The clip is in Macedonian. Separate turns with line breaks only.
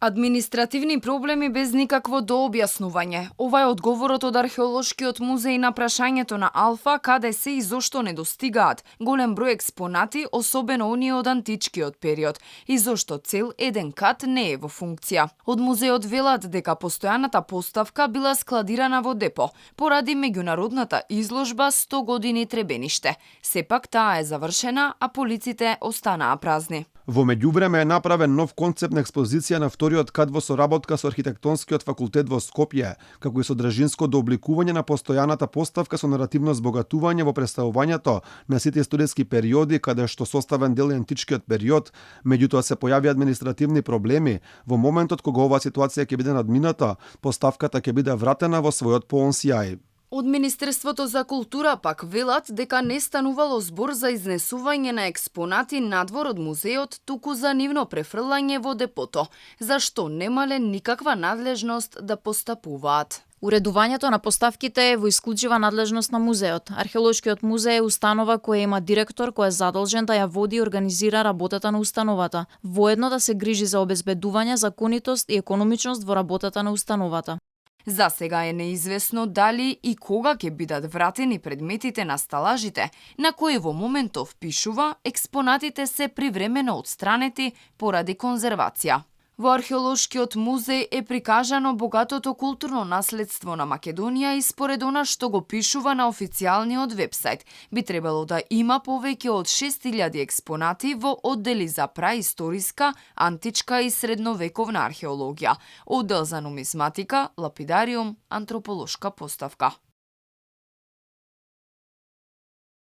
Административни проблеми без никакво дообјаснување. Ова е одговорот од археолошкиот музеј на прашањето на Алфа каде се и зошто недостигаат голем број експонати, особено оние од античкиот период, и зошто цел еден кат не е во функција. Од музеот велат дека постојаната поставка била складирана во депо поради меѓународната изложба 100 години Требениште. Сепак таа е завршена, а полиците останаа празни.
Во меѓувреме е направен нов концепт на експозиција на вториот кат во соработка со архитектонскиот факултет во Скопје, како и содржинско дообликување на постојаната поставка со наративно збогатување во представувањето на сите историски периоди каде што составен дел е античкиот период, меѓутоа се појави административни проблеми. Во моментот кога оваа ситуација ќе биде надмината, поставката ќе биде вратена во својот поон сјај.
Од Министерството за култура пак велат дека не станувало збор за изнесување на експонати надвор од музеот, туку за нивно префрлање во депото, зашто немале никаква надлежност да постапуваат.
Уредувањето на поставките е во исклучива надлежност на музеот. Археолошкиот музеј е установа која има директор кој е задолжен да ја води и организира работата на установата, воедно да се грижи за обезбедување, законитост и економичност во работата на установата.
За сега е неизвестно дали и кога ќе бидат вратени предметите на сталажите, на кои во моментов пишува експонатите се привремено отстранети поради конзервација. Во археолошкиот музеј е прикажано богатото културно наследство на Македонија и според она што го пишува на официјалниот вебсајт, би требало да има повеќе од 6000 експонати во оддели за праисториска, античка и средновековна археологија, оддел за нумизматика, лапидариум, антрополошка поставка.